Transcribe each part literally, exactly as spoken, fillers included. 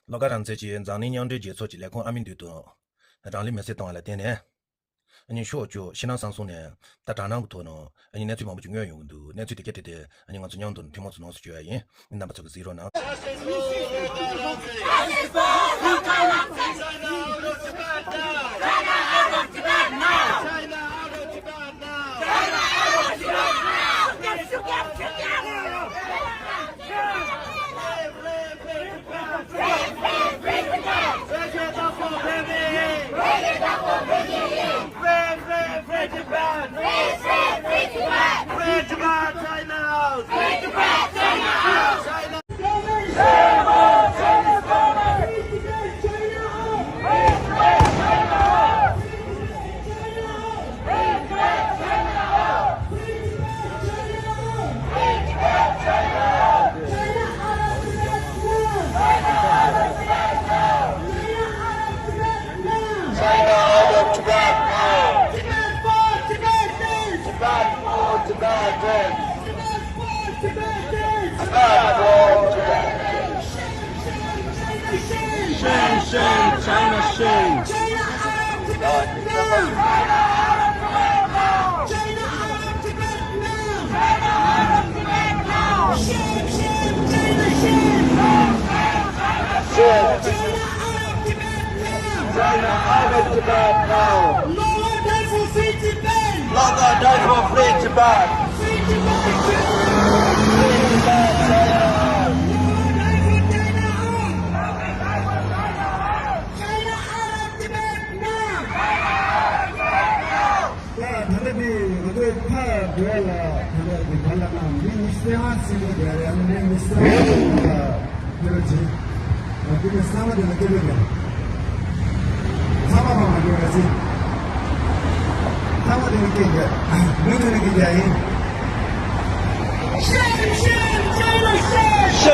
བློ་དགའ་རང་བཙན་གྱིས་འཛམ་གླིང་མཉམ་འབྲེལ་རྒྱལ་ཚོགས་ཀྱི་ལས་ཁུངས་ཨ་མི་འདུས་དང་། རང་ལུས་མེར་སྲེག་བཏང་བ་ལ་བརྟེན་ནས། ཨ་ནི་ཤོག་བཅུ་ཕྱི་ནང་གསང་གསུམ་ནས་ད་དྲག་སྣང་གི་ཐོག་ནས་ཨ་ནི་གནས་ཚུལ་མང་པོ་ཅིག་ཉོས་ཡོང་གི་འདུག་གནས་ཚུལ་དེ་ག་དེ་དེ་ཨ་ནི་ང་ཚོ་མཉམ་དུ་ཐུན་མོང་ཚོ་ནང་སུ་བཅོས་ཡ་ཡིན། རྣམ་པ་ཚོ་གི་གཟིགས་རོགས་གནང་། Free, free, free Tibet! Free, free, free Tibet! Free, free, free Tibet! Free Tibet! China out! Free Tibet! China out! China China out of Tibet now! Tibet for Tibetans! Tibet for Tibetans! Tibet for Tibetans! Tibet for Tibetans! Shame, shame, China, shame! China out of Tibet now! China out of Tibet now! Shame, shame, China, shame! Shame! China out of Tibet now! China out of Tibet now! Local die for free Tibet! Local die for free Tibet! Free Tibet! Free Tibet! China out! Local die for China out! China out of Tibet now! ད་ད་ལྟ་དེ་ང་ཚོའི་ཕ་འགྲོ་ལ་ད་ལྟ་དེ་ག་ལ་ན་མི་ཉི་ཤུ་རྩ་ལྔ་ཟིན་པ་རེད། ཡང་མི་ཉི་ཤུ་རྩ་ལྔ་ཟིན་པ་ཕེབས་རོགས་གྱིས། ང་དེ་ནས་གསར་མ་དེ་ལ་སྐད་འབོད་རྒྱག་ཚང་མ་མ་མ་འགྲོ་ར་ཅི། ཚང་མ་དེ་ལ་སྐད་རྒྱག་མི་དེ་ལ་སྐད་རྒྱག་ཡིན། Shame, shame, China, shame! Shame, shame,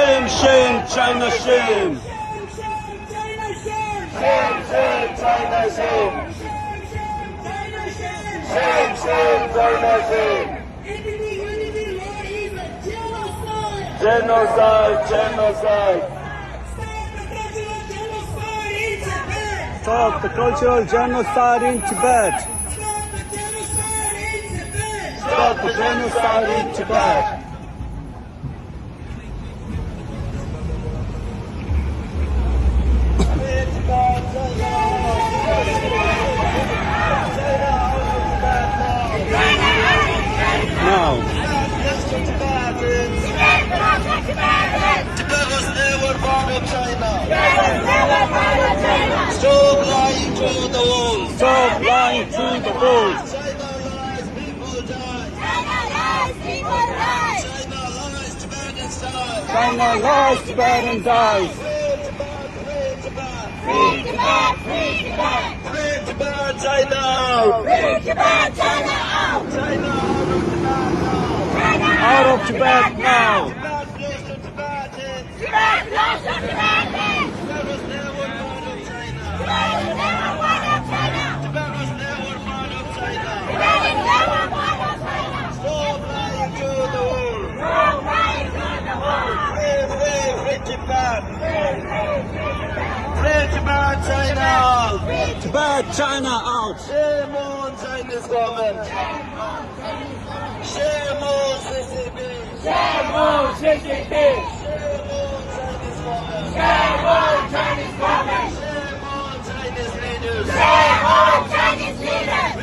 China, shame! Shame, shame, China, shame! Shame, shame, China, shame! Shame, shame, China, shame! Shame, shame, China, shame! Ethnic unity law is a genocide! Genocide, genocide! Stop the cultural genocide in Tibet! Stop the cultural genocide in Tibet! Stop the genocide in Tibet! Stop the genocide in Tibet! Now. Tibet was never part of China. Stop lying to the world. Stop lying to the world. China lies, people die. China lies, people die. China lies, Tibetans die. China lies, Tibetans die. Free Tibet, free Tibet. Free Tibet, free Tibet. Free Tibet, China out. Free Tibet, China out. China out of Tibet now. China out of Tibet now. Tibet belongs to Tibetans. Tibet belongs to Tibetans. Tibet was never part of China. Tibet was never part of China. Tibet was never part of China. Tibet was never part of China. Stop lying to the world. Stop lying to the world. Free, free, free Tibet. Free, free, free Tibet. Free Tibet, China out. Free Tibet, China out. Shame on Chinese government. Shame on C C P. Shame on C C P. Shame on Chinese government. Shame on Chinese government. Shame on Chinese leaders. Shame on Chinese leaders. We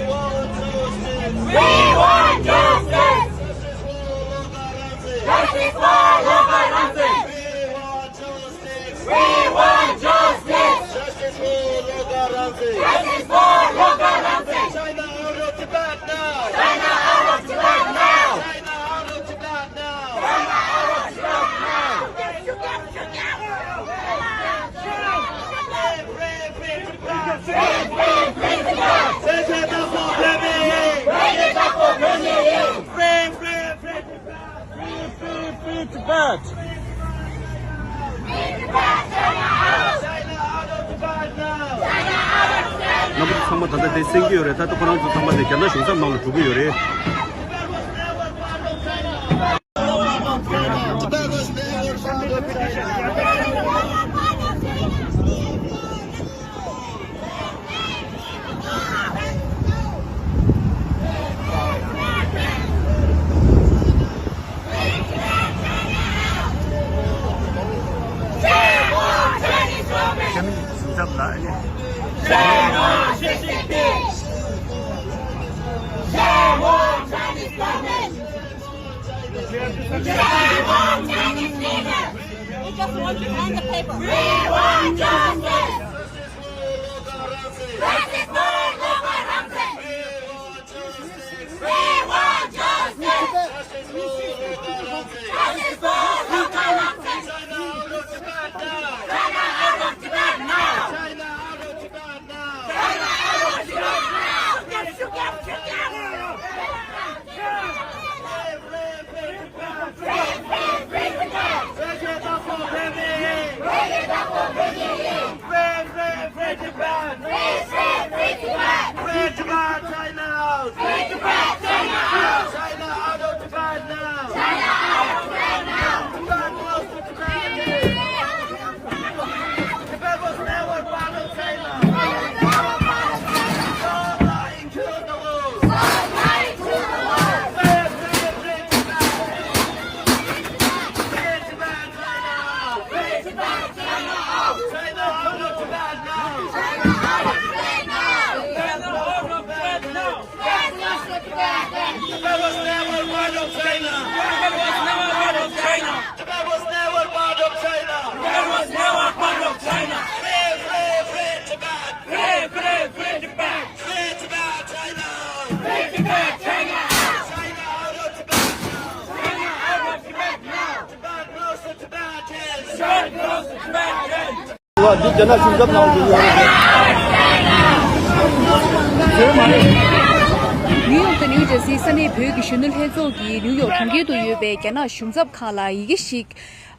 want justice. We want justice. Justice for Loka Ramsey. Justice for Loka Ramsey. We want justice. We want justice. Justice for Loka Ramsey. Justice for Loka Ramsey. China out of Tibet now. China out of Tibet now. China out of Tibet now. China out of Tibet now. Free, free, free Tibet. Free, free, free Tibet. Free, free, free Tibet. Free, free, free Tibet. རྣམ་པ་ཚང་མ་ད་ལྟ་དེ་གསན་གྱི་ཡོད་རེད། ད་ལྟ་ཁོ་རང་ཚོ་ཚང་མ་དེ་རྒྱ་ནག་གཞུང་ཚབ་ནང་ལ་འགྲོ་གི་ཡོད་རེད། Tibet was never part of China. ཚབ་ལ་ཨ་ནི། We just want to hang the paper. We want justice. Justice for Loka Ramsey. We want justice. Justice for Loka Ramsey. China out of Tibet now. China out of Tibet now. China out of Tibet now. Free, free, free Tibet. Free, free, free Tibet. Free Tibet. Free, free, free Tibet. Free, free, free Tibet. Free Tibet, China out. Free Tibet, China out. China out of Tibet now. China out of Tibet now. Tibet goes to Tibet. Tibet was never part of China. Go lying to the world. Go lying to the world. Free, free, free Tibet. Free Tibet, China out. Free Tibet, China out. China out of Tibet now. China out of Tibet now. China out of Tibet now. Tibet was never part of China. Tibet was never part of China. Tibet was never part of China. Tibet was never part of China. Free, free, free Tibet. Free, free, free Tibet. Free Tibet, China. Free Tibet, China. China out of Tibet now. China out of Tibet now. Tibet belongs to Tibetans. Tibet belongs to Tibetans. འདི་རྒྱ་ནག་གཞུང་ཚབ་ནང་དུ་ཡོད་རེད། ནིའུ་ཡོག་དང་ནིའུ་ཇར་སིའི་ས་གནས་བོད་ཀྱི་གཞོན་ནུ་ལྷན་ཚོགས་ཀྱིས་ནིའུ་ཡོག་གྲོང་ཁྱེར་དུ་ཡོད་པའི་རྒྱ་ནག་གཞུང་ཚབ་ཁང་ལ་ཡི་གེ་ཞིག་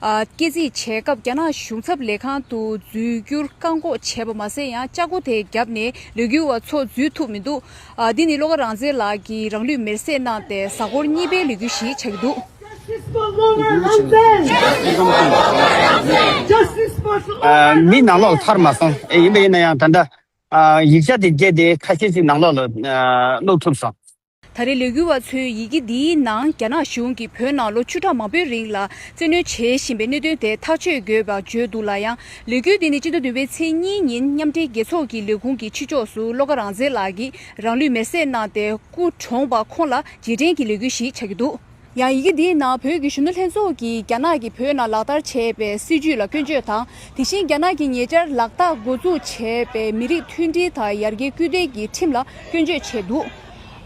ཨ། སྐྱེལ་རྩིས་བྱས་སྐབས། རྒྱ་ནག་གཞུང་ཚབ་ལས་ཁང་དུ་འཛུལ་རྒྱུར་བཀག་འགོག་བྱས་པ་མ་ཟད། ཡང་ལྕགས་སྒོ་དེ་བརྒྱབ་ནས་ལས་འགུལ་བ་ཚོ་འཛུལ་ཐུབ་མི་འདུག་ཨ། འདི་ནི་བློ་དགའ་རང་བཙན་ལགས་ཀྱིས་རང་ལུས་མེར་སྲེག་གནང་སྟེ་གཟའ་འཁོར་གཉིས་པའི་ལས་འགུལ་ཞིག་ཆགས་ཀྱི་འདུག Justice for Loga Ramzan! Justice for ཨ། མི་ནང་ལོགས་ལ་ཐར་མ་སོང་། ཨེ། ཡིན་པ་ཡིན་ན་ཡང་ད་ལྟ། ཨ། ཡིག་ཆ་དེ་བརྒྱད་དེ་ཁ་ཤས་ཤིག་ནང་ལོགས་ལ། ཨ། བླུགས་ཐུབ་སོང་། ད་རེས་ལས་འགུལ་བ་ཚོའི་ཡི་གེ་འདིའི་ནང་རྒྱ་ནག་གཞུང་གིས་བོད་ནང་ལོ་བཅུ་ཕྲག་མང་པོའི་རིང་ལ་བཙན་གནོན་བྱེད་བཞིན་པའི་གནད་དོན་དེ་ཐག་གཅོད་དགོས་པ་བརྗོད་འདུག་ལ། ཡང་ལས་འགུལ་འདི་ནི་སྤྱི་ཟླ་བདུན་པའི་ཚེས་གཉིས་ཉིན་མཉམ་འབྲེལ་རྒྱལ་ཚོགས་ཀྱི་ལས་ཁུངས་ཀྱི་ཕྱི་ཕྱོགས་སུ་བློ་དགའ་རང་བཙན་ལགས་ཀྱིས་རང་ལུས་མེར་སྲེག་གནང་སྟེ་སྐུ་གྲོངས་པ་ཁོང་ལ་རྗེས་དྲན་གྱི་ལས་འགུལ་ཞིག་ཆགས་ཀྱི་འདུག་ཡང་ཡི་གེ་འདིའི་ནང་བོད་ཀྱི་གཞོན་ནུ་ལྷན་ཚོགས་ཀྱིས་རྒྱ་ནག་གིས་བོད་ནང་ལག་བསྟར་བྱས་པའི་སྲིད་བྱུས་ལ་སྐྱོན་བརྗོད་དང་། དེ་བཞིན་རྒྱ་ནག་གིས་ཉེ་ཆར་ལག་བསྟར་འགོ་འཛུགས་བྱས་པའི་མི་རིགས་མཐུན་སྒྲིལ་དང་ཡར་རྒྱས་སྐུལ་འདེད་ཀྱི་ཁྲིམས་ལ་སྐྱོན་བརྗོད་བྱས་འདུག་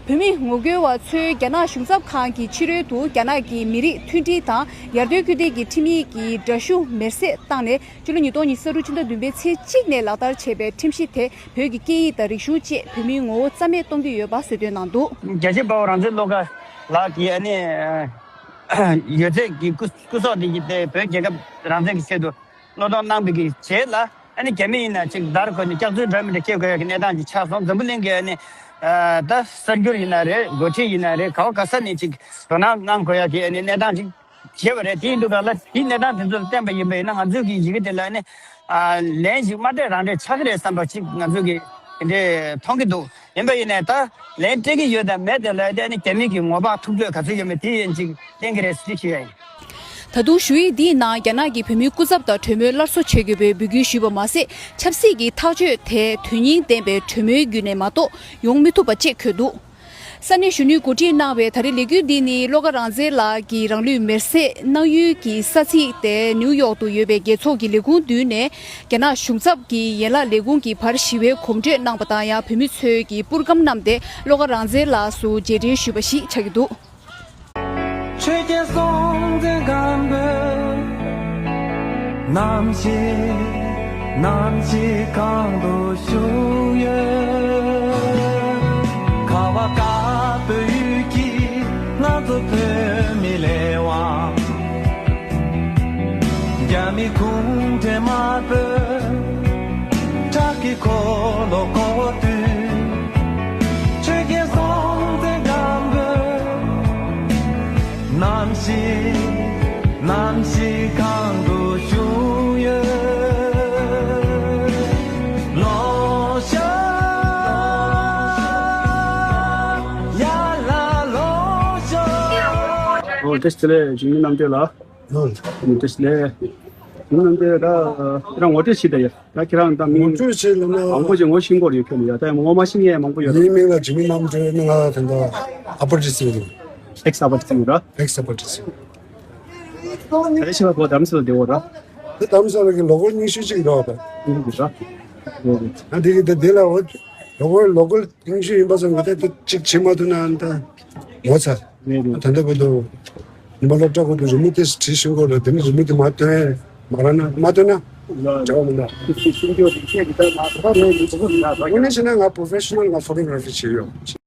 བོད་མི་ངོ་རྒོལ་བ་ཚོས་རྒྱ་ནག་གཞུང་ཚབ་ཁང་གི་ཕྱི་རོལ་དུ་རྒྱ་ནག་གི་མི་རིགས་མཐུན་སྒྲིལ་དང་ཡར་ཐོན་སྐུལ་འདེད་ཀྱི་ཁྲིམས་ཡིག་གི་འདྲ་བཤུས་མེར་སྲེག་བཏང་ནས། ཕྱི་ལོ་ཉིས་སྟོང་ཉི་ཤུ་རྩ་དྲུག་ཕྱི་ཟླ་བདུན་པའི་ཚེས་གཅིག་ནས་ལག་བསྟར་བྱས་པའི་ཁྲིམས་གཞི་དེ་བོད་ཀྱི་སྐད་ཡིག་དང་རིག་གཞུང་བཅས་བོད་མིའི་ངོ་བོ་རྩ་མེད་གཏོང་གི་ཡོད་པ་གསལ་སྟོན་གནང་འདུག་རྒྱལ་གཅེས་དཔའ་བོ་རང་བཙན་བློ་དགའ་ལགས་ཀྱི་ཨ་ནི་ཡོད་ཚད་ཀྱི་སྐུ་སྐུ་སྲོག་དེ་བོད་རྒྱལ་ཁབ་རང་བཙན་གྱི་ཆེད་དུ་བློས་གཏོང་གནང་བའི་གི་རྗེས་ལ། ཨ་ནི་རྒྱ་མི་ཡིན་ན་ཅིག་བརྡར་གོ་ནས་སྐྱག་རྫུན་འདྲ་མི་འདྲ་སྐྱེལ་དགོས་ཡ་གི་གནས་སྟངས་ཅིག་ཆགས་སོང་། འཛམ་བུ་གླིང་གི་ཨ་ནི་ཨ། ད་གསར་འགྱུར་ཡིན་ན་རེད། འགོ་ཁྲིད་ཡིན་ན་རེད། ག་བ་ག་ས་ནས་ཅིག་དོ་སྣང་གནང་དགོས་ཡ་གི་ཨ་ནི་གནས་སྟངས་ཅིག་བྱས་པ་རེད། དེ་ཡིན་དུས་ག་ལ་དེའི་གནས་སྟངས་དེ་ཚོ་ལ་བརྟེན་པ་ཡིན་པ་ཡིན་ན། ང་ཚོས་ཀྱི་ཡི་གེ་དེ་ལ་ཨ་ནི་ཨ། ལན་ཞིག་མ་སྤྲད་རང་སྤྲད་ཆགས་ཀྱི་རེད་བསམ་པ་ཅིག་ང་ཚོས་ཀྱི་དེ་འདྲས་མཐོང་གི་འདུག་ཡིན་པ་ཡིན་ནའི་ད་ལན་སྤྲད་ཀྱི་ཡོད་དང་མེད་དེ་ལ་ཨ་ནི་རྒྱ་མི་གི་ངོ་བག་ཐུག་འཕྲད་ག་ཚོད་ཡོད་མེད་དེ་ཡིན་ཅིག་བསྟན་གྱི་རེད་ཟེར་ཞུ་ཡ་ཡིན། ད་དུང་ཞུ་ཡིག་འདིའི་ནང་རྒྱ་ནག་གིས་བོད་མིའི་སྐུ་ཚབ་དང་གྲོས་མོལ་སླར་གསོ་བྱེད་དགོས་པའི་འབོད་སྐུལ་ཞུས་པ་མ་ཟད། ཆབ་སྲིད་ཀྱི་ཐག་གཅོད་དེ་དོན་སྙིང་ལྡན་པའི་གྲོས་མོལ་བརྒྱུད་ནས་མ་གཏོགས་ཡོང་མི་ཐུབ་པ་བཅས་འཁོད་འདུག་ས་གནས་གཞོན་ནུས་གོ་སྒྲིག་གནང་བའི་ད་རེས་ལས་འགུལ་འདི་ནི་བློ་དགའ་རང་བཙན་ལགས་ཀྱིས་རང་ལུས་མེར་སྲེག་གནང་ཡུལ་གྱི་ས་ཚིགས་ཏེ་ནིའུ་ཡོག་ཏུ་ཡོད་པའི་རྒྱལ་ཚོགས་ཀྱི་ལས་ཁུངས་མདུན་ནས་རྒྱ་ནག་གཞུང་ཚབ་ཀྱི་ཡན་ལག་ལས་ཁུངས་ཀྱི་བར་ཞི་བའི་གོམ་བགྲོད་གནང་བ་དང་། ཡང་བོད་མི་ཚོས་ཀྱི་པུར་སྒམ་བསྣམས་ཏེ་བློ་དགའ་རང་བཙན་ལགས་སུ་རྗེས་དྲན་ཞུས་པ་ཞིག་ཆགས་ཀྱི་འདུག་ཆོས་རྒྱལ་སྲོང་བཙན་སྒམ་པོ་ནམ་ཞིག་ནམ་ཞིག་གང་དུ་བཞུགས་ཡོད། ཁ་བ་དཀར་པོའི་ཡུལ་གྱི་ང་ཚོ་བོད་མི་ལས་དབང་། རྒྱ་མི་གུང་ཁྲན་དམར་པོས་ཁྲག་གི་འཁོར་ལོ་བསྐོར་དུས། ཆོས་རྒྱལ་སྲོང་བཙན་སྒམ་པོ་ནམ་ཞིག་ནམ་ཞིག་གང་དུ་བཞུགས་ཡོད། ལོ་ཤ་ཡ་ལ་ལོ་ཤ། ཨོ་བཀྲ་ཤིས་བདེ་ལེགས་འཇིགས་མེད་རྣམ་རྒྱལ་ལགས། ཨོ་བཀྲ་ཤིས་བདེ་ལེགས། ཡིན་ནམ་དེ་ད་ཁྱེད་རང་ངོ་སྤྲོད་བྱེད་དེ་ཡ། ད་ཁྱེད་རང་ད་མིང་ངོ་སྤྲོད་བྱེད་ལ་ན་མང་པོ་ཅིག་ངོ་ཤེས་ཀྱི་ཡོད་ཁྱོད་ནི་ཡ། ད་ངོ་མ་ཤེས་མཁན་མང་པོ་ཡོད་རེད། ངའི་མིང་ལ་འཇིགས་མེད་རྣམ་གྲོལ། ང་ད་ད་ཨ་པར་ཌི་སི་ཊི་སི་ཊི་ཡིན། ཨེག་སི་ཨ་པར་ཌི་སི་ཊི་སི་ཊི་ཡིན་ར། ཨེག་སི་ཨ་པར་ཌི་སི་ཊི་སི་ཊི་སི་ཊི། ད་རེ་ཞིག་ལ་གོ་རྡ་རམ་ས་ལ་བསྡད་ཡོད་ར། ད་རྡ་རམ་ས་ལ་གི་ལོ་འཁོར་ཉི་ཤུ་ཅིག་རེད་བ། ད་ཉི་ཤུ་ཅིག་ར། ཨ་དེ་གི་ད་དེ་ལ་འོ། ལོ་འཁོར་ལོ་འཁོར་ཉི་ཤུ་ཡིན་པ་ཙམ་གྱིས་ད་ཅིག་བྱེད་མ་ཐུབ་ན་ད་ངོ་ཚ། རེད་རེད། ད་ལྟ་བར་དུ་ཉི་མ་སློབ་གྲྭ་ཁུལ་དུ་རི་མོ་དེ་བྲིས་ཤིང་གོ་ལ་དེ་ནི་རི་མོ་དེ་མ་སྟོན་མ་ར་ན་མ་སྟོན་ན་བྱ་བ་མི་འདྲ། དངོས་གནས་བྱས་ན་ང་པོ་རོ་ཕེ་ཤི་ནལ་ང་ཕོ་ཊོ་གྷ་ར་ཕི་བྱེད་ཡོད།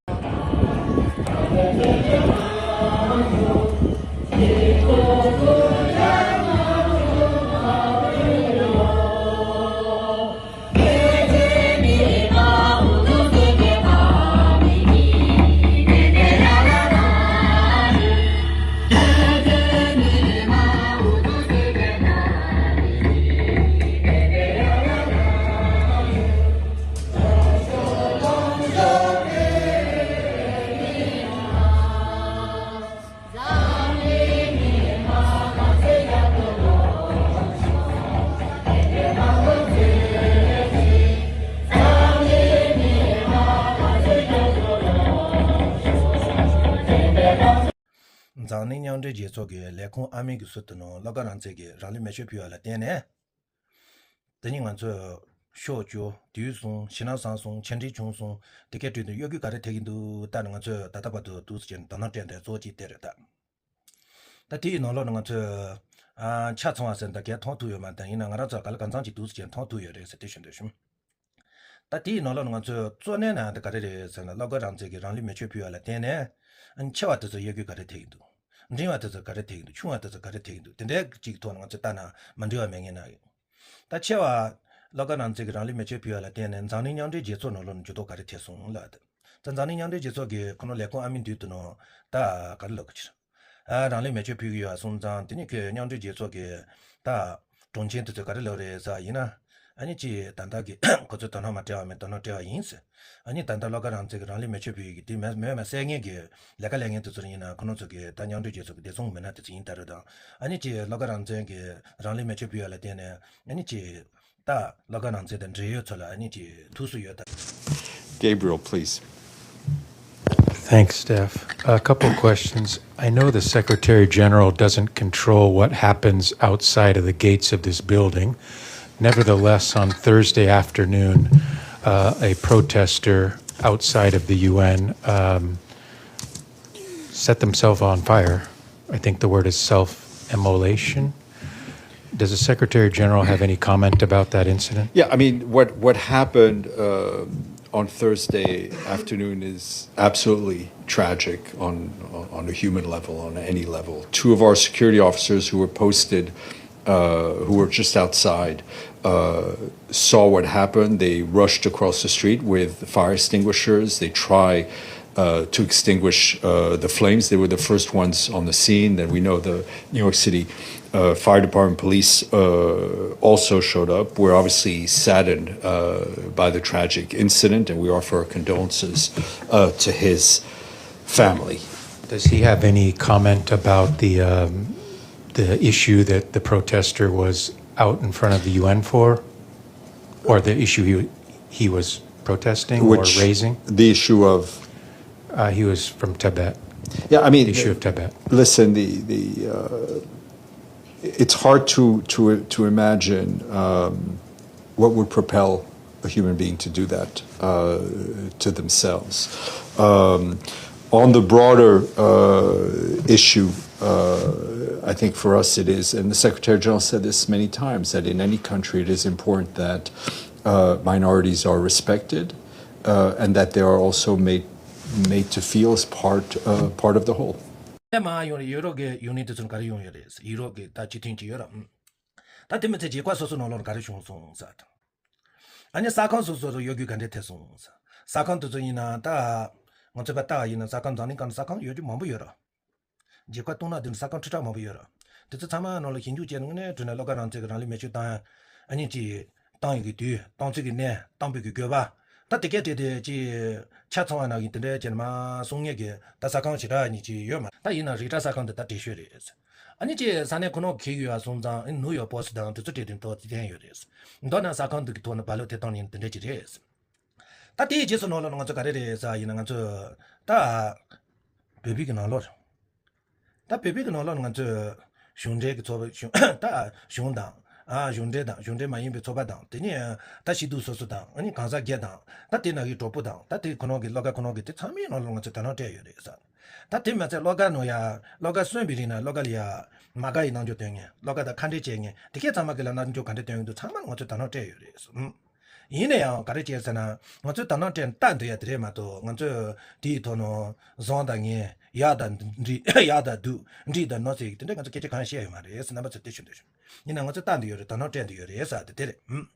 འཛམ་གླིང་མཉམ་འབྲེལ་རྒྱལ་ཚོགས་ཀྱི་ལས་ཁུངས་ཨ་མི་གི་ཟུར་དུ་ནང་བློ་དགའ་རང་བཙན་གྱིས་རང་ལུས་མེ་མཆོད་ཕུལ་བ་ལ་བརྟེན་ནས། དེ་ཉིད་ང་ཚོས་ཤོག་བཅུ་དུས་གསུམ་ཞེད་སྣང་ཟབ་སོང་ཆེ་འབྲིང་ཆུང་སོང་དེ་གའི་ཁྲོད་དུ་གཡོ་སྒྱུ་ག་རེ་ཐེབས་ཀྱི་འདུག་ལྟ་ནས་ང་ཚོས་ད་ལྟ་བར་དུ་འདུག་སེ་བྱས་ནས་དོ་སྣང་སྤྲད་དེ་གཙོ་བོ་གཅིག་དེ་རེད་ད། ད་དེའི་ནང་ལོགས་ནས་ང་ཚོས་ཨ་ཆ་ཚང་བ་ཟེར་ན་ད་གས་མཐོང་ཐུབ་ཡོད་མ་རེད། ད་ཡིན་ན་ང་རང་ཚོ་ག་ལ་གང་འཚམ་ཅིག་འདུག་སེ་བྱས་ནས་མཐོང་ཐུབ་ཡོད་རེད་ཟེར་དེ་ཞུ་འདོད་བྱུང་། ད་དེའི་ནང་ལོགས་ནས་ང་ཚོས་གཙོ་གནད་ནང་དེ་ག་རེ་རེད་ཟེར་ན་བློ་དགའ་རང་བཙན་གྱིས་རང་ལུས་མེ་མཆོད་ཕུལ་བ་ལ་བརྟེན་ནས་ཨ་ཆེ་བ་དེ་ཚོ་གཡོ་སྒྱུ་ག་རེ་ཐེབས་ཀྱི་འདུག་འབྲིང་བ་དེ་ཚོ་ག་རེ་ཐེབས་ཀྱི་འདུག་ཆུང་བ་དེ་ཚོ་ག་རེ་ཐེབས་ཀྱི་འདུག་དེ་འདྲའི་གཅིག་ཐོག་ནས་ང་ཚོས་ལྟ་ན་མ་འགྲིག་པ་མེད་ངེས་ན། ད་ཆེ་བ་བློ་དགའ་རང་བཙན་གྱིས་རང་ལུས་མེ་མཆོད་ཕུལ་བ་ལ་བརྟེན་ནས་འཛམ་གླིང་མཉམ་འབྲེལ་རྒྱལ་ཚོགས་ནང་ལོགས་ནས་འགྱུར་ལྡོག་ག་རེ་ཐེབས་སོང་ལབ། ད་འཛམ་གླིང་མཉམ་འབྲེལ་རྒྱལ་ཚོགས་ཀྱི་ཁོ་ན་ལས་ཁུངས་ཨ་མི་འདུས་དུ་ནང་ད་ག་རེ་ལབ་དགོས་ཀྱི་རེད། ཨ་རང་ལུས་མེ་མཆོད་ཕུལ་གྱི་ཡོད་པ་སོང་ཙང་དེ་ནི་ཁོས་མཉམ་འབྲེལ་རྒྱལ་ཚོགས་ཀྱི་ད་དྲུང་ཆེ་དེ་ཚོས་ག་རེ་ལབ་རེད་ཟེར་བ་ཡིན་ན། ཨ་ནི་ཅིག་ད་ལྟ་གི་ཁོ་ཚོས་དོ་སྣང་མ་སྤྲད་པ་མིན་དོ་སྣང་སྤྲད་པ་ཡིན་ཟེར། ཨ་ནི་ད་ལྟ་བློ་དགའ་རང་བཙན་གྱིས་རང་ལུས་མེ་མཆོད་ཕུལ་ཡོད་ཀྱི་དེ་མེད་མེད་མ་གསལ་ངེས་ཀྱི་ལས་ཀ་ལས་མཁན་དེ་ཚོ་ཡིན་ན་ཁོ་རང་ཚོ་གི་ད་མཉམ་འབྲེལ་རྒྱལ་ཚོགས་ཀྱི་བདེ་སྲུང་མི་སྣ་དེ་ཚོ་ཡིན་ད་རེད་དང་། ཨ་ནི་ཅིག་བློ་དགའ་རང་བཙན་གྱིས་རང་ལུས་མེ་མཆོད་ཕུལ་བ་ལ་བརྟེན་ནས་ཨ་ནི་ཅིག་ད་བློ་དགའ་རང་བཙན་དང་འབྲེལ་ཡོད་ཚོ་ལ་ཨ་ནི་ཅིག་ཐུགས་གསོ་ཡོད་ད། Gabriel, please. Thanks, Steph. A couple questions. I know the Secretary General doesn't control what happens outside of the gates of this building. Nevertheless, on Thursday afternoon, uh, a protester outside of the U N um, set themselves on fire. I think the word is self immolation. Does the Secretary General have any comment about that incident? Yeah, I mean, what, what happened uh, on Thursday afternoon is absolutely tragic on, on, on a human level, on any level. Two of our security officers who were posted, uh, who were just outside, uh, saw what happened. They rushed across the street with fire extinguishers. They try uh, to extinguish uh, the flames. They were the first ones on the scene. Then we know the New York City uh, Fire Department police uh, also showed up. We're obviously saddened uh, by the tragic incident, and we offer our condolences uh, to his family. Does he have any comment about the um, the issue that the protester was out in front of the U N for, or the issue he he was protesting Which, or raising? The issue of uh, he was from Tibet. Yeah, I mean, the issue of Tibet. Listen, the the uh, it's hard to to to imagine um, what would propel a human being to do that uh, to themselves. Um, on the broader uh, issue, uh, I think for us it is, and the Secretary General said this many times, that in any country it is important that uh, minorities are respected uh, and that they are also made made to feel as part uh, part of the whole. ཨེ་མ་ཡོང་རེད། ཡུ་རོབ་ཀྱི་ཡུ་ནི་ཡན་དེ་ཚོ་ག་རེ་ཡོང་ཡོད་རེད། ཡུ་རོབ་ཀྱི་ད་སྤྱི་མཐུན་གྱི་ཡོད་ར། ད་དེ་མི་ཚེ་རྒྱལ་ཁབ་སོ་སོ་ནང་ལོགས་ག་རེ་བྱུང་སོང་ཟེར། ཨ་ནི་ས་ཁང་སོ་སོ་རུ་གཡོ་སྒྱུ་ག་འདྲས་ཐེབས་སོང་ཟེར། ས་ཁང་དེ་ཚོ་ཡིན་ན་ད་ང་ཚོ་པ་ལྟ་ཡིན་ན་ས་ཁང་འཛམ་གླིང་སྒང་ནས་ས་ཁང་གཡོ་སྒྱུ་མང་པོ་ཡོད་ར། རྒྱལ་ཁབ་སྟོང་ནང་དེ་ནས་ས་ཁང་ཁྲི་ཕྲག་མང་པོ་ཡོད་ར། དེ་ཚོ་ཚང་མ་ནང་ལ་ཞིབ་འཇུག་བྱས་ནས་དངོས་གནས་དྲང་གནས་བློ་དགའ་རང་བཙན་གྱིས་རང་ལུས་མེ་མཆོད་བཏང་ཡ། ཨ་ནི་ཅིག་བཏང་ཡོད་ཀྱི་དུས་བཏང་ཚུལ་གྱི་གནས་བཏང་པའི་གི་དགོས་པ། ད་དེ་གས་དེ་དེ་ཅིག་ཆ་ཚང་བ་ནང་གི་དེ་འདྲའི་བྱས་ནས་མ་གསུང་ངེས་ཀྱི་ད་ས་ཁང་ཞེ་དྲག་ཉིད་ཅིག་ཡོད་མ་ད་ཡིན་ན་རི་བཀྲ་ས་ཁང་དེ་ད་བྲེལ་ཤོས་རེད། ཨ་ནི་ཅིག་ས་གནས་ཁོ་ན་གི་ཡོད་པ་སོང་ཙང་ཨ་ནི་ནིའུ་ཡོག་པོ་སི་ཊི་དང་དེ་ཚོ་སྤྲད་དུས་ཐོག་བསྟན་ཡོད་རེད། མདོར་ན་ས་ཁང་འདི་གི་ཐོག་ནས་བ་ལོ་ཐེ་གཏོང་ཡིན་དེ་འདྲ་ཅིག་རེད། ད་དེའི་རྗེས་སུ་ནང་ལོགས་ལ་ང་ཚོ་ག་རེ་རེད་ཟེར་ཡིན་ན་ང་ཚོ་ད་བོད་པའི་གི་ནང་ལོགས། ད་བོད་པའི་གི་ནང་ལོགས་ང་ཚོས་གཞུང་འབྲེལ་གི་ཚོགས་པ་གཞུང་ད་གཞུང་དང་ཨ་གཞུང་འབྲེལ་དང་གཞུང་འབྲེལ་མ་ཡིན་པའི་ཚོགས་པ་དང་དེ་ནས་ད་སྐྱིད་སྡུག་སོ་སོ་དང་ཨ་ནི་གང་ཟག་སྒེར་དང་ད་དེ་ནང་གི་གྲོགས་པོ་དང་ད་དེ་ཁོ་ནང་གི་བློ་དགའ་ཁོ་ནང་གི་དེ་ཚང་མའི་ནང་ལོགས་ང་ཚོས་དོ་སྣང་སྤྲད་ཡོད་རེད་ཟེར། ད་དེ་མ་ཚད་བློ་དགའ་ནང་ཡ་བློ་དགའ་གསོན་པའི་རིང་ན་བློ་དགའ་ལ་ཡ་མ་དགའ་ཡི་རྣམ་འགྱུར་སྟོན་མཁན་བློ་དགའ་དང་ཁ་འབྲལ་བྱེད་མཁན་དེ་གས་ཚང་མ་གི་ལ་རྣམ་འགྱུར་ག་འདྲ་སྟོན་ཡོད་འདུག་ཚང་མ་ང་ཚོས་དོ་སྣང་སྤྲད་ཡོད་རེད་ཟེར། ཡིན་ན་ཡང་ག་རེ་བྱས་ཟེར་ན་ང་ཚོས་དོ་སྣང་སྤྲད་ལྟ་འདོད་ཡ་དེ་རེད་མ་གཏོགས་ང་ཚོས་དེའི་ཐོག་ནས་བཟང་དང་ངན་ཡག་དང་འགྲིག་ཡག་དང་སྡུག་འགྲིག་དང་གནོད་ཟེར་གྱི་དེ་འདྲ་ང་ཚོ་སྐད་ཆ་གང་བཤད་ཡོད་མ་རེད་ཟེར་རྣམ་པ་ཚོས་དེ་ཞུ་འདོད་བྱུང་། ཡིན་ན་ང་ཚོས་ལྟ་འདོད་ཡོད་རེད་དོ་སྣང་སྤྲད་འདོད་ཡོད་རེད་ཟེར་དེ་དེ་རེད།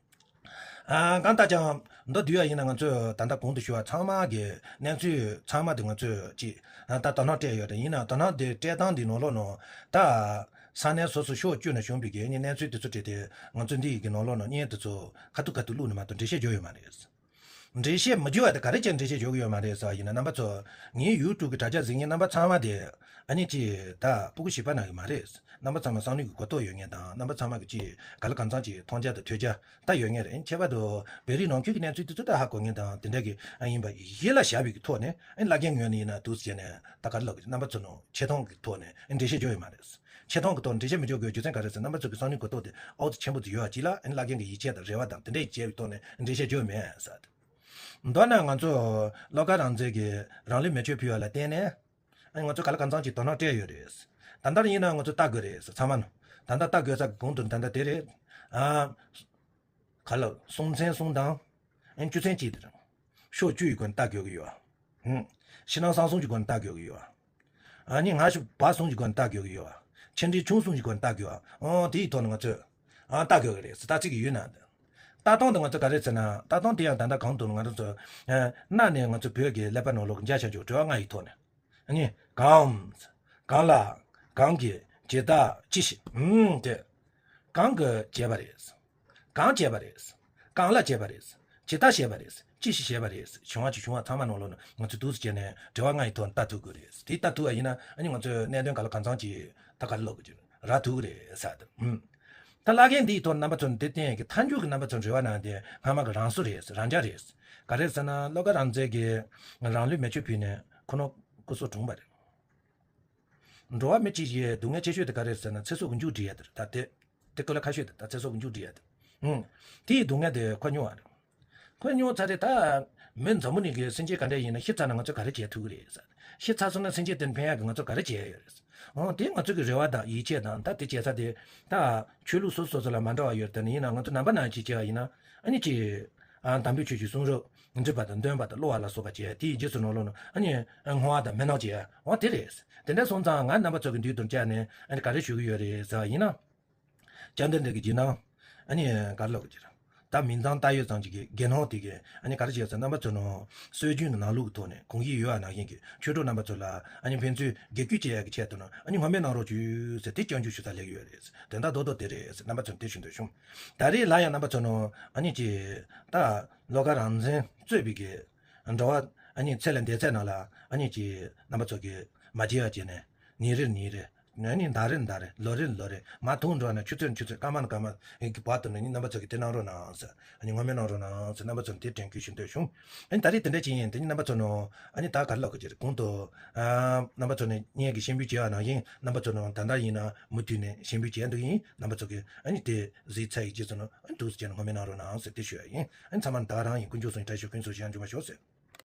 ཨ་གང་ལྟར་ཀྱང་མདོར་བསྡུས་པ་ཡིན་ན་ང་ཚོས་ད་ལྟ་གོང་དུ་ཞུ་བ་ཚང་མ་གི་གནས་ཚུལ་ཚང་མ་དེ་ང་ཚོས་ཅིག་ད་དོ་སྣང་སྤྲད་ཡོད་རེད། ཡིན་ན་དོ་སྣང་དེ་སྤྲད་སྟངས་འདི་ནང་ལོགས་ནང་ད་ས་གནས་སོ་སོ་ཕྱོགས་བཅུ་ན་བྱུང་བའི་གི་གནས་ཚུལ་དེ་ཚོ་བྲིས་ཏེ་ང་ཚོ་འདི་ཡི་གི་ནང་ལོགས་ནང་བརྙན་དེ་ཚོ་ཁ་ཐུག་ཁ་ཐུག་བླུགས་ནས་མ་གཏོགས་འགྲེལ་བཤད་བརྗོད་ཡོད་མ་རེད། འགྲེལ་བཤད་མི་བརྗོད་པ་དེ་ག་རེ་བྱས་འགྲེལ་བཤད་བརྗོད་གི་ཡོད་མ་རེད་ཟེར་བ་ཡིན་ན་རྣམ་པ་ཚོ་ངའི་ཡུ་ཊུབ་གི་དྲ་རྒྱ་གཟིགས་མཁན་རྣམ་པ་ཚང་མ་དེ་ཨ་ནི་ཅིག་ད་སྤུ་གུ་བྱིས་པ་ནང་གི་མ་རེད། རྣམ་པ་ཚང་མ་བསམ་བློའི་གི་གོ་རྟོགས་ཡོད་མཁན་དང་རྣམ་པ་ཚང་མ་གི་ཅིག་ག་ལ་གང་འཚམ་ཅིག་མཐོང་རྒྱ་དང་ཐོས་རྒྱ་ད་ཡོད་མཁན་རེད། ཁྱད་པར་དུ་བོད་རིགས་ནང་ཁུལ་གྱི་གནས་ཚུལ་དེ་ཚོ་ད་ཧ་གོ་མཁན་དང་དེ་འདྲ་གི་ཨ་ཡིན་པ་ཡིད་ལ་བཞག་པའི་གི་ཐོག་ནས་ཨ་ནི་བླ་རྒན་ངོས་ནས་ཡིན་ན་འདུག་ཟེར་ནས་ད་ག་རེ་ལབ་གི་རེད། རྣམ་པ་ཚོ་ནང་ཆེ་མཐོང་གི་ཐོག་ནས་ཨ་ནི་འགྲེལ་བཤད་བརྗོད་ཡོད་མ་རེད། ཆེ་མཐོང་གི་ཐོག་འགྲེལ་བཤད་མི་བརྗོད་དགོས་རྒྱུ་མཚན་ག་རེ་ཟེར་རྣམ་པ་ཚོ་གི་བསམ་བློའི་གོ་རྟོགས་དེ་ཨོ་ཙི་ཆེན་པོ་ཙི་ཡོད་པ་ཅིག་ལ་ཨ་ནི་བླ་རྒན་གྱི་ཡིད་ཆེས་དང་རེ་བ་དང་དེ་འདྲའི་བྱས་པའི་ཐོག་ནས་འགྲེལ་བཤད་བརྗོད་མེད་ཟེར། མདོར་ན་ང་ཚོ་བློ་དགའ་རང་བཙན་གྱིས་རང་ལུས་མེ་མཆོད་ཕུལ་བ་ལ་བརྟེན་ནས་ཨ་ནི་ང་ཚོ་ག་ལ་གང་འཚམ་ཅིག་དོ་སྣང་སྤྲད་ཡོད་རེད། ད་ལྟར་ཡིན་ན་ང་ཚོ་ལྟ་དགོས་རེད་ཟེར་ཚང་མ་ནང་ད་ལྟ་ལྟ་དགོས་ས་གི་གོང་དུ་ད་ལྟ་དེ་རེད། ཨ་ག་ལ་སྲོང་བཙན་གསུམ་དང་ཨ་ནི་ཆུ་ཚན་གཅིག་དེ་རེད། ཕྱོགས་བཅུ་ཡི་སྒོ་ནས་ལྟ་དགོས་ཀྱི་ཡོད། ཧུམ། ཕྱི་ནང་གསང་གསུམ་གྱི་སྒོ་ནས་ལྟ་དགོས་ཀྱི་ཡོད། ཨ་ནི་སྔ་ཕྱི་བར་གསུམ་གྱི་སྒོ་ནས་ལྟ་དགོས་ཀྱི་ཡོད། ཆེ་འབྲིང་ཆུང་གསུམ་གྱི་སྒོ་ནས་ལྟ་དགོས་པ། ཨོ་དེའི་ཐོག་ནས་ང་ཚོས་ཨ་ལྟ་དགོས་ཀྱི་རེད་ཟེར་ལྟ་ཚིག་གི་ཡུལ་ན། ལྟ་སྟངས་དེ་ང་ཚོ་ག་རེ་ཟེར་ན་ལྟ་སྟངས་དེ་ཡང་ད་ལྟ་གང་དུ་ང་རང་ཚོ་ཨ་གནའ་ནས་ང་ཚོ་བོད་ཀྱི་ཀླད་པ་ནང་ལོགས་ཀྱི་འཇའ་ཤར་འཇོག་དྲི་བ་ལྔ་ཡི་ཐོག་ནས། ཨ་ནི་གང་། གང་ལ། གང་གིས། ཇི་ལྟར། ཅི་ཞིག་ཨུམ་དེ། གང་གིས་བྱས་པ་རེད། གང་བྱས་པ་རེད། གང་ལ་བྱས་པ་རེད། ཇི་ལྟར་བྱས་པ་རེད། ཅི་ཞིག་བྱས་པ་རེད། བྱུང་བ་ཅིག་བྱུང་བ་ཚང་མ་ནང་ལོགས་ནས་ང་ཚོས་འདུག་སེ་བྱས་ནས་དྲི་བ་ལྔ་ཡི་ཐོག་ནས་ལྟ་ཐུབ་དགོས་རེད། དེ་ལྟ་ཐུབ་པ་ཡིན་ན་ཨ་ནི་ང་ཚོས་གནད་དོན་ག་ལ་གང་འཚམ་ཅིག་ད་ག་རེ་ལབ་དགོས་ཀྱི་རེད། རག་ཐུབ་ཀྱི་རེད་ཟེར་ཏེ། ཨུམ། ད་བླ་རྒན་འདིའི་ཐོག་རྣམ་པ་ཚོ་ནས་དེ་བསྟན་ཡས་ཀྱི་མཐའ་མཇུག་གི་རྣམ་པ་ཚོ་རེ་བ་གནང་དེ་སྔ་མ་གི་རང་བཟོ་རེད། རང་འཇགས་རེད། ག་རེ་ཟེར་ན་བློ་དགའ་རང་བཙན་གྱིས་རང་ལུས་མེ་མཆོད་ཕུལ་ནས་ཁོ་ནོ་སྐུ་སྲོག་གྲོངས་པ་རེད། འགྲོ་བ་མི་གཅིག་ཡི་སྡུག་བསྔལ་ཆེ་ཤོས་དེ་ག་རེ་ཟེར་ན་ཚེ་སྲོག་གི་མཇུག་སྒྲིལ་ཡ་དེ་རེད། ད་དེ་དེ་ཀུན་ལ་ཁ་ཤོས་དེ་ད་ཚེ་སྲོག་གི་མཇུག་སྒྲིལ་ཡ་དེ། ཧུམ། དེའི་སྡུག་བསྔལ་དེ་ཁོ་མྱོང་བ་རེད། ཁོ་མྱོང་ཚར་རེད་ད། མི་འཛམ་བུ་གླིང་གི་སེམས་ཅན་ག་འདྲ་ཡིན་ན་ཤི་ཚར་ན་ང་ཚོས་ག་རེ་བྱེད་ཐུབ་ཀྱི་རེད་ཟེར། ཤི་ཚར་སོང་ན་སེམས་ཅན་དེར་ཕན་ཡག་གི་ང་ཚོས་ག་རེ་བྱེད་ཡ་ཡོད་རེད། འོ་དེ་ང་ཚོ་གི་རེ་བ་དང་ཡིད་ཆེས་དང་ད་དེ་བྱེད་ས་དེ་ད་ཆོས་ལུགས་སོ་སོ་སོ་ལ་མ་འདྲ་བ་ཡོད་རེད། དེ་ནི་ཡིན་ན་ང་ཚོ་ནང་པ་ནང་བཞིན་བྱས་པ་ཡིན་ན་ཨ་ནི་ཅི། ཨ་དམ་པའི་ཆོས་ཀྱི་གསུང་རབ་འདྲིས་པ་དང་འདོན་པ་དང་ཀློག་པ་ལ་སོགས་པ་བྱས་དེའི་རྗེས་སུ་ནང་ལོགས་ནང་ཨ་ནི་བསྔོ་བ་དང་སྨོན་ལམ་བྱས་འོ་དེ་རེད། དེ་འདྲ་སོང་ཙང་ང་རྣམ་པ་ཚོ་གི་མདུན་དུ་བཅར་ནས་ཨ་ནི་ག་རེ་ཞུ་གི་ཡོད་རེད་ཟེར་བ་ཡིན་ན། བཅར་འདྲི་འདི་གི་བརྒྱུད་ནང་ཨ་ནི་ག་རེ་ལབ་དགོས་ཀྱི་རེད། ད་མིང་ཙམ་བཏགས་ཡོད་ཙམ་ཅིག་གི་དགེ་སློང་དེ་གི་ཨ་ནི་ག་རེ་བྱས་ཟེར་རྣམ་པ་ཚོ་ནང་སྲོལ་རྒྱུན་གྱི་ནང་ལུགས་ཀྱི་ཐོག་ནས་གོང་བཞིན་ཡོད་པ་ནང་བཞིན་གྱི་ཆོས་གྲོགས་རྣམ་པ་ཚོ་ལ་ཨ་ནི་ཕན་ཚུན་བགེགས་སྐྱོབ་བྱེད་ཡག་གི་ཆེད་དུ་ནང་ཨ་ནི་ངོ་སྨྲས་གནང་རོགས་བྱོས་ཟེར་དེ་སྐྱོན་བརྗོད་ཞུ་ས་སླེབས་ཡོད་རེད། དོན་དག་རྡོག་རྡོག་དེ་རེད་ཟེར་རྣམ་པ་ཚོ་ནས་དེ་ཞུ་འདོད་བྱུང་། ད་རེས་ལ་ཡང་རྣམ་པ་ཚོ་ནང་ཨ་ནི་ཅི་ད་བློ་དགའ་རང་བཙན་གཙོས་པའི་གི་འགྲོ་བ་ཨ་ནི་ཚེ་ལས་འདས་ཚད་ནང་ལ་ཨ་ནི་ཅི་རྣམ་པ་ཚོ་གི་མ་བརྗེད་པ་བྱས་ནས་ཉིན་རེར་ཉིན་རེར། ཨ་ནི་ཟླ་རེར་ཟླ་རེར་ལོ་རེར་ལོ་རེར་མ་ཐུག་འགྲོ་ན་ཆུ་ཚོད་ཆུ་ཚོད་སྐར་མ་ན་སྐར་མ་གི་བར་དུ་ནི་རྣམ་པ་ཚོ་གིས་དེ་གནང་རོགས་གནང་ཟེར། ཨ་ནི་ངོ་སྨྲས་གནང་རོགས་གནང་ཟེར་རྣམ་པ་ཚོ་ནི་དེ་དྲན་སྐུལ་ཞུ་འདོད་བྱུང་། ཨ་ནི་ད་རེས་དེ་འདྲ་ཅིག་ཡིན། དེ་ནི་རྣམ་པ་ཚོ་ནང་ཨ་ནི་ད་ག་རེ་ལབ་དགོས་ཀྱི་རེད། གོང་དུ་ཨ་རྣམ་པ་ཚོ་ནི་སྙན་གྱི་སྙན་འབུལ་བྱས་པ་ནང་བཞིན་རྣམ་པ་ཚོ་ནང་ད་ལྟ་ཡིན་ན་མུ་མཐུད་ནས་སྙན་འབུལ་བྱས་འདུག་ཡིན། རྣམ་པ་ཚོ་གིས་ཨ་ནི་དེ་གཟིགས་ཚར་ཡི་རྗེས་སུ་ནི་ཨ་ནི་འདུག་སེ་བྱས་ནས་ངོ་སྨྲས་གནང་རོགས་གནང་ཟེར་དེ་ཞུ་ཡ་ཡིན། ཨ་ནི་ཚང་མ་ནི་ད་ག་རང་ཡིན། དཀོན་མཆོག་གསུམ་གྱི་བཀྲ་ཤིས་ཕུན་སུམ་ཚོགས་ཤིང་འབྱུང་བར་ཤོག་ཟེར།